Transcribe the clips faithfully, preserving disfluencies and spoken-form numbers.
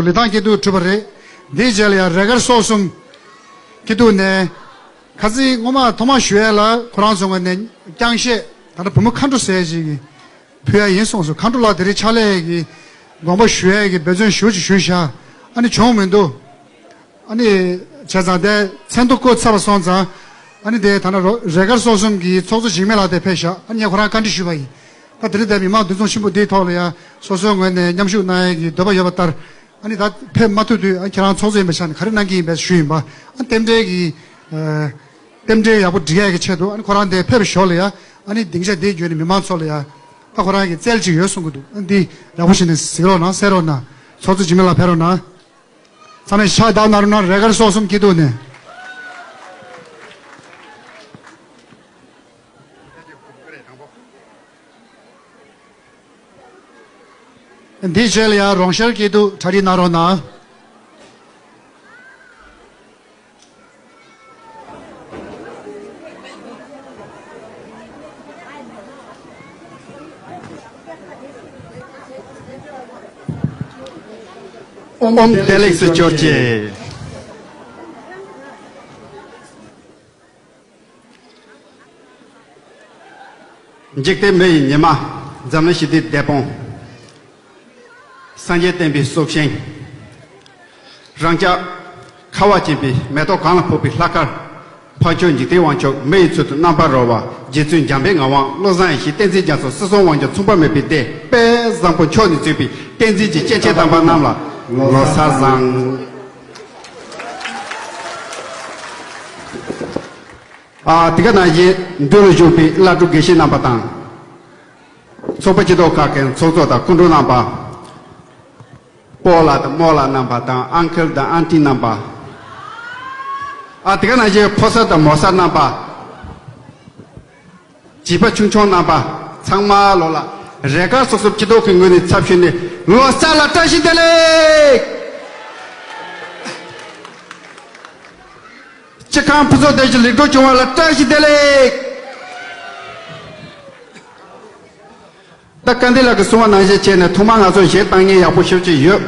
ལི་ཐང་སྐྱིད་སྡུག་གྲུབ་པ་རེད། འདིའི་རྗེས་ལ་ཡང་རས་དཀར་སོག་གསུམ་སྐྱིད་སྡུག་ནས། ཁ་སང་སྔོན་མ་ཐོག་མར་ཞུ་ཡས་ལ་ཁོ་རང་ཚོ་ངོས་ནས་རྐྱང་བཤད། ད་ལྟ་བུ་མོ་མཁའ་འགྲོ་ཟེར་ཅིག་གི་ཕུལ་ཡ་ཡིན་གསུངས་སོང་། མཁའ་འགྲོ་ལགས་དེ་རིང་ཕྱག་ལས་ཀྱི་དགོངས་པ་ཞུ་ཡས་ཀྱི་འབད་བརྩོན་ཞེ་པོ་ཅིག་ཞུས་ཤག་ཨ་ནི་བྱུང་མི་འདུག་ཨ་ནི་བྱས་ཙང་དེ་མཚན་ཐོ་བཀོད་ཚར་བ་སོང་ཙང་། ཨ་ནི་དེ་ད་ནང་རོ་རས་དཀར་སོག་གསུམ་གྱི་ཚོགས་གཙོ་འཇིགས་མེད་ལགས་དེ་ཕེབས་ཤག་ཨ་ནི་ངས་ཁོ་རང་བཀའ་འདྲི་ཞུས་པ་ཡིན། ད་དེ་རིང་དེ་མི་མང་འདུ་འཛོམས་ཆེན་པོ་འདིའི་ཐོག་ལ་ཡང་སོ་སོའི་ངོས་ནས་མཉམ་ཞུགས་གནང་ཡས་ཀྱི་འདོད་པ་ཡོད་པ་ལྟར། ཨ་ནི་ད་ཕེབས་མ་ཐུབ་དུས་ཨ་ཁྱེད་རང་ཚོགས་གཙོ་ཡིན་པའི་ཆ་ནས་ག་རེ་གནང་གི་ཡིན་པའི་ཞུ་ཡིན་པ། ཨ་རྟེན་འབྲེལ་གྱི་ཨ་རྟེན་འབྲེལ་ཡག་པོ་སྒྲིག་ཡས་ཀྱི་ཆེད་དུ་ཨ་ནི་ཁོ་རང་དེ་ཕེབས་ཞོར་ལ་ཡ། ཨ་ནི་སྡིངས་ཆ་དེའི་བརྒྱུད་ནས་མི་མང་ཚོ་ལ་ཡ། ད་ཁོ་རང་གི་རྩལ་ཅིག་ཡོད་གསུང་གི་འདུག་ཨ་འདི་ཡག་པོ་བྱས་ནས་གཟིགས་རོགས་གནང་། གསན་རོགས་གནང་། ཚོགས་གཙོ་འཇིགས་མེད་ལགས་ཕེབས་རོགས་གནང་། ཚང་མས་ཕྱག་བརྡབ་གནང་རོགས་གནང་། རས་དཀར་སོག་གསུམ་སྐྱིད་སྡུག་ནས། འདིའི་རྗེས་ལ་ཡང་རོང་ཤར་སྐྱིད་སྡུག་གྲ་སྒྲིག་གནང་རོགས་གནང་། ཨོཾ་བདེ་ལེགས་སུ་གྱུར་ཅིག་འཇིག་རྟེན་མི་ཡི་ཉི་མ། འཛམ་གླིང་ཞི་བདེའི་བདེ་དཔུང་། སངས་རྒྱས་བསྟན་པའི་སྲོག་ཤིང་། རང་ཅག་ཁ་བ་ཅན་པའི་མེ་ཏོག་གང་ལ་ཕོག་པའི་ལྷ་སྐལ། འཕགས་མཆོག་འཇིག་རྟེན་དབང་ཕྱུག་མི་ཡི་ཚུལ་དུ་རྣམ་པར་རོལ་བ། རྗེ་བཙུན་འཇམ་པའི་ངག་དབང་བློ་བཟང་ཡེ་ཤེས་བསྟན་འཛིན་རྒྱ་མཚོ་སྲིད་གསུམ་དབང་སྒྱུར་མཚུངས་པ་མེད་པའི་སྡེ་དཔལ་བཟང་པོ་མཆོག་ནས་གཙོས་པའི་བསྟན་འཛིན་གྱི་སྐྱེས་ཆེན་དམ་པ་རྣམས་ལ་ལོ་གསར་བཟང་། ཨ་དེ་ག་ནང་བཞིན་མདུན་ལ་བཞུགས་པའི་བླ་སྤྲུལ་དགེ་བཤེས་རྣམ་པ་དང་། ཚོགས་པ་སྤྱི་ཚོགས་ཁག་གི་ཚོགས་གཙོ་དང་སྐུ་མགྲོན་རྣམ་པ། སྤོ་ལགས་དང་རྨོ་ལགས་རྣམ་པ་དང་ཨང་ཁལ་དང་ཨན་ཊི་རྣམ་པ། ཨ་དེ་ག་ནང་བཞིན་ཕོ་གསར་དང་མོ་གསར་རྣམ་པ། བྱིས་པ་ཆུང་ཆུང་རྣམ་པ། ཚང་མ་ལོ་ལ་རས་དཀར་སོག་གསུམ་སྤྱི་ཚོགས་ཀྱི་ངོས་ནས་ཚབ་ཞུས་ནས་ལོ་གསར་ལ་བཀྲ་ཤིས་བདེ་ལེགས། སྤྱི་ཁང་ཕུན་ཚོགས་སྡེ་བཞི་ལེགས་གྲུབ་བྱུང་བ་ལ་བཀྲ་ཤིས་བདེ་ལེགས། ད་སྐལ་ལྡན་ལགས་ཀྱིས་གསུངས་པ་ནང་བཞིན་བྱས་ནས་ཐོག་མར་ང་ཚོ་གཞས་བཏང་མཁན་ཡག་པོ་ཞེ་པོ་ཅིག་ཡོད།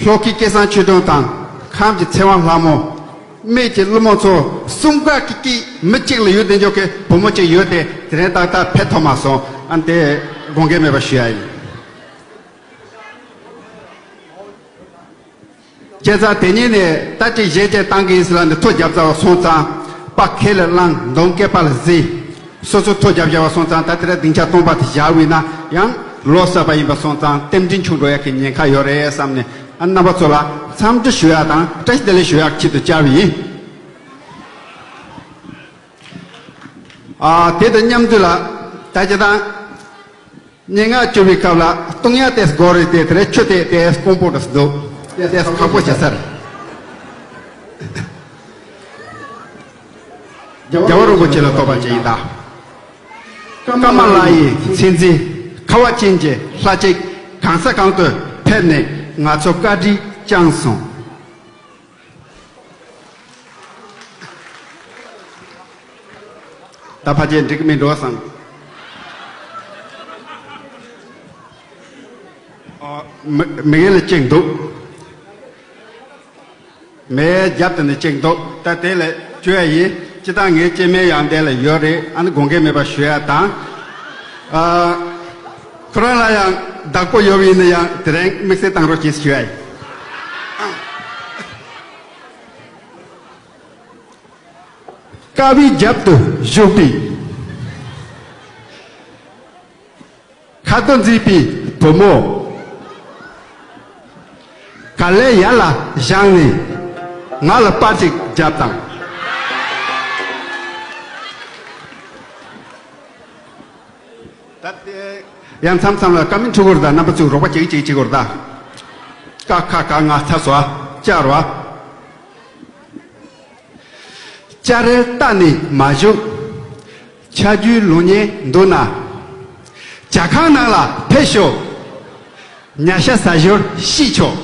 ལྷོ་ཁའི་སྐལ་བཟང་ཆོས་སྒྲོན་དང་ཁམས་ཀྱི་ཚེ་དབང་ལྷ་མོ། སྨད་ཀྱི་ཀླུ་མོ་མཚོ། གསུམ་ཀ་གི་སྐད་མི་གཅིག་ལ་ཡོད་དེ་འཇོག་གི་བུ་མོ་གཅིག་ཡོད་དེ་དེ་རིང་ཏག་ཏག་ཕེབས་ཐུབ་མ་སོང་། ཨ་ནི་དེ་དགོངས་འགལ་མེད་པ་ཞུ་ཡ་ཡིན། བྱས་ཙང་དེ་ཉིན་ནས་ད་ཅིག་གཞས་བཅས་བཏང་གི་ཡིན་ཟེར་ལབ་ནས་ཐོ་བརྒྱབ་ཚར་བ་སོང་ཙང་། དཔའ་ཁས་ལ་བླངས། མདུང་སྐེད་པ་ལ་གཟིགས། སོ་སོ་ཐོ་བརྒྱབ་བཞག་པ་སོང་ཙང་། ད་དེ་རིང་སྡིངས་ཆ་སྟོང་པ་དེ་བཞག་པ་ཡིན་ན་ཡང་ལོ་གསར་པ་ཡིན་པ་སོང་ཙང་རྟེན་འབྲེལ་འཆུག་འགྲོ་ཡ་གི་ཉེན་ཁ་ཡོད་རེད་བསམ་ནས། ཨ་རྣམ་པ་ཚོ་ལ་འཚམས་འདྲི་ཞུ་ཡ་དང་བཀྲ་ཤིས་བདེ་ལེགས་ཞུ་ཡ་ཆེད་དུ་བཅར་བ་ཡིན། ཨ་དེ་དང་མཉམ་དུ་ལ་ད་ཅི་དང་། སྙན་ངག་བཅོས་པའི་སྐབས་ལ་བཏུང་ཡ་ཏེས་སྒོ་རེད་དེ། དེ་རེད་ཆུ་དེ་ཏེས་དཀོན་པོ་འདྲ་འདུག་ཏེས་ཁག་པོ་བྱེད་ས་རེད། རྒྱལ་བ་རིན་པོ་ཆེ་ལ་ཐོབ་པ་ཅིག་ཡིན་ད། ཀ་མ་ལ་ཡི་མཚན་འཛིན། ཁ་བ་ཅན་གྱི་ལྷ་གཅིག་གང་ས་གང་དུ་ཕེབས་ནས་ང་ཚོ་བཀའ་དྲིན་བསྐྱངས་སོང་། ད་ཕལ་ཆེར་འགྲིག་གི་མི་འགྲོ་བསམ། ཨ། མི་མི་ངན་ལ་གཅིག་འདུག་མའི་རྒྱབ་དེ་ནས་གཅིག་འདུག་ད་དེ་ལས་བཅོས་ཡ་ཡིན། སྤྱི་བཏང་ངའི་སྐྱེ་དམན་ཡང་དེ་ལ་ཡོད་རེད། ཨ་ནི་དགོངས་འགལ་མེད་པ་ཞུ་ཡ་དང་། ཨ། ཁོ་རང་ལ་ཡང་བདག་པོ་ཡོད་པ་ཡིན་ན་ཡང་དེ་རིང་དམིགས་བསལ་བཏང་རོགས་གྱིས་ཞུ་ཡ་ཡིན། ཀ་བའི་རྒྱབ་ཏུ་བཞུགས་པའི་ཁ་དོག་མཛེས་པའི་བུ་མོ། ག་ལེར་ཡར་ལ་བཞེངས་ནས་ང་ལ་པར་ཅིག་རྒྱབ་དང་། ད་ལྟའི་ཡང་མཚམས་མཚམས་ལ་བཀའ་མོལ་འཁྲི་དགོས་རེད་ད། རྣམ་པ་ཚོས་རོགས་པ་ཅིག་ཅིག་བྱེད་དགོས་རེད་ད། ཀ་ཁ་ག་ང་ཚ་སོ་ཨ་ཅ་རོ་ཨ། ཅ་རེར་ལྟ་ནས་མ་བཞུགས། ཆ་རྒྱུས་ལོ་ཉེས་འདུག་ན། ཇ་ཁང་ནང་ལ་ཕེབས་ཤོག་ཉ་ཤ་ཟ་ཞོར་ཤི་ཆོག་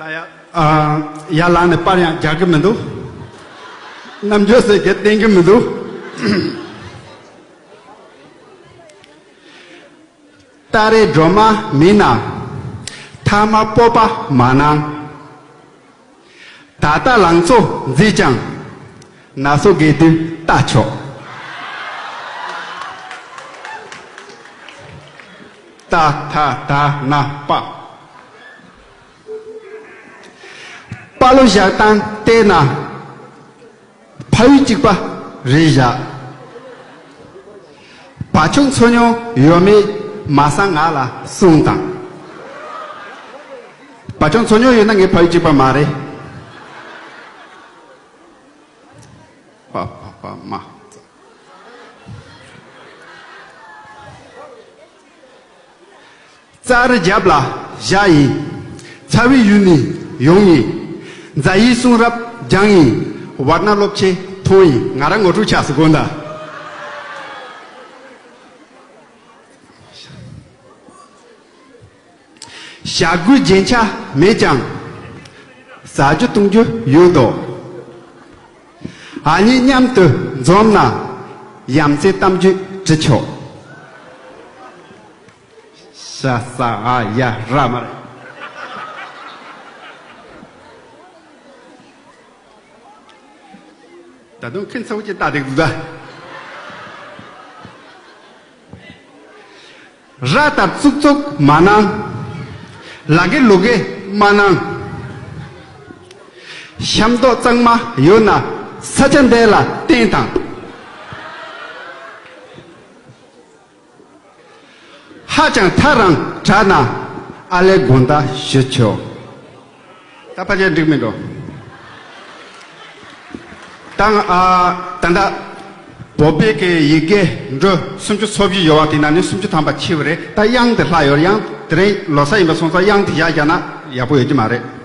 ད་ཡ། ཨ། ཡར་ལངས་ནས་པར་ཡང་རྒྱག་གི་མི་འདུག་རྣམ་འགྱུར་ཟེར་གྱི་བསྟན་གྱི་མི་འདུག་ཏཱ་རེ་སྒྲོལ་མ་མིན་ན། ཐ་མ་སྤོབས་པ་མ་གནང་། ད་ལྟ་ལང་ཚོ་མཛེས་ཀྱང་། ན་སོ་རྒས་དུས་ལྟ་ཆོག་ཏ་ཐ་ད་ན་པ། པ་ལོ་བཞག་སྟངས་བལྟས་ན། ཕ་ཡུལ་གཅིག་པ་རེད་བཞག་བ་ཕྱུགས་འཚོ་མྱོང་ཡོད་མེད་མ་གསང་ང་ལ་གསུངས་དང་། བ་ཕྱུགས་འཚོ་མྱོང་ཡོད་ན་ངའི་ཕ་ཡུལ་གཅིག་པ་མ་རེད། པ་ཕ་པ་མ། རྩར་རྒྱབ་ལ་བཞག་ཡིན། ཚ་བའི་ཡུལ་ནས་ཡོང་ཡིན། རྫ་ཡི་གསུང་རབ་སྦྱངས་ཡིན། ཝར་ན་སློབ་ཆེན་མཐོང་ཡིན། ང་རང་ངོ་སྤྲོད་ཆགས་སུ་དགོངས་དག་ཞྭ་གོས་རྒྱན་ཆ་མེད་ཀྱང་། ཟ་རྒྱུ་བཏུང་རྒྱུ་ཡོད་དོ། ཨ་ནི་མཉམ་དུ་འཛོམས་ན། ཡ་མཚན་གཏམ་རྒྱུད་འབྲི་ཆོག་ཤ་ས་ཨ་ཡ་ར་མ་རེད། ད་དུང་ཁྱེད་ཚོ་གིས་ལྟ་བསྡད་འདུག་ད། ར་ལྟར་བཙུགས་བཙུགས་མ་གནང་། ལ་གེ་ལུ་གེ་མ་གནང་། ཤ་མདོག་གཙང་མ་ཡོད་ན་ས་ཆ་འདི་ལ་བསྟན་དང་། ཧ་ཅང་ཐག་རིང་དྲགས་ན་ཨ་ལས་དགོངས་དག་ཞུ་ཆོག་ད་ཕལ་ཆེར་འགྲིག་མི་འགྲོ། ད་ང་ཨ་ད་ལྟ་བོད་པའི་གི་ཡི་གེ་འབྲུ་སུམ་ཅུ་སོ་བཞི་ཡོད་པ་དེ་ནང་ནས་སུམ་ཅུ་ཐམ་པ་ཕྱེ་བ་རེད། ད་དབྱངས་དེ་ལྷག་ཡོད། དབྱངས་དེ་རིང་ལོ་གསར་ཡིན་པ་སོང་ཙང་དབྱངས་དེ་བཞག་བཞག་ན་ཡག་པོ་ཡོད་ཀྱི་མ་རེད།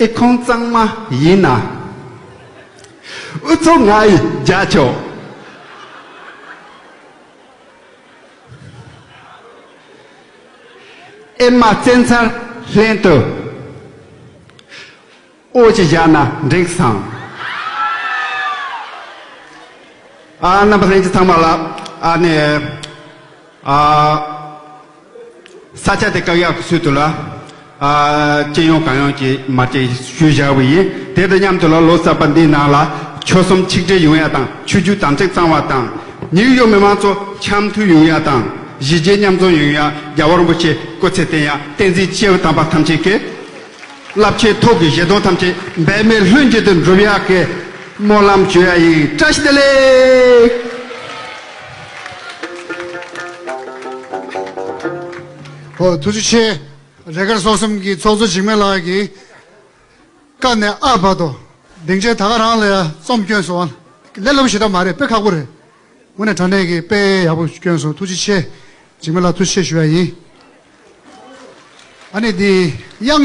ཨེ་ཁོང་གཙང་མ་ཡིན་ན། ཨུ་ཚོ་ང་ཡི་རྒྱ་ཆོག་ཨེ་མ་བཙན་ཚར་ལྷན་དུ། ཨོ་ཅི་བཞག་ན་འགྲིག་སམ། ཨ་རྣམ་པ་ལྷན་རྒྱས་ཚང་མ་ལ་ཨ་ནི་ཨ་ས་ཆ་དེ་བཀག་ཡག་གི་ཚུལ་དུ་ལ་ཨ་སྤྱི་ཡོངས་གང་ཡོང་གི་མར་ཅིག་ཞུས་བཞག་པ་ཡིན། དེ་དང་མཉམ་དུ་ལ་ལོ་གསར་པ་འདིའི་ནང་ལ་ཆོལ་གསུམ་ཆིག་སྒྲིལ་ཡོང་ཡག་དང་ཆོས་བརྒྱུད་དམ་ཚིག་གཙང་བ་དང་ཉིའུ་ཡོག་མི་མང་ཚོ་འཆམ་མཐུན་ཡོང་ཡག་དང་གཞིས་བྱེས་མཉམ་འཛོམས་ཡོང་ཡག་རྒྱལ་བ་རིན་པོ་ཆེ་སྐུ་ཚེ་བརྟན་ཡག་བསྟན་འཛིན་སྐྱེས་བུ་དམ་པ་ཐམས་ཅད་ཀྱིས། རླབས་ཆེན་ཐུགས་ཀྱི་བཞེད་དོན་ཐམས་ཅད་འབད་མེད་ལྷུན་གྱིས་དུ་འགྲུབ་ཡག་གི་སྨོན་ལམ་བཅོལ་ཡག་ཡིན། བཀྲ་ཤིས་བདེ་ལེགས། ཨོ་ཐུགས་རྗེ་ཆེ། རེས་འགའ་སོ་གསུམ་གྱི་ཚོགས་གཙོ་འཇིགས་མེད་ལགས་ཀྱིས་ཀ་ནས་ཨ་བར་དུ་སྡིངས་ཆའི་ད་ག་རང་ལ་ཡ་རྩོམ་བསྐྱོན་སོང་བ། ལས་སླ་པོ་ཞེ་དྲག་མ་རེད། དཔེ་ཁག་པོ་རེད། དངོས་གནས་དྲང་གནས་ཀྱི་དཔེ་ཡག་པོ་བསྐྱོན་སོང་། ཐུགས་རྗེ་ཆེ། འཇིགས་མེད་ལགས་ཐུགས་རྗེ་ཆེ་ཞུ་ཡ་ཡིན། ཨ་ནི་འདི་དབྱངས།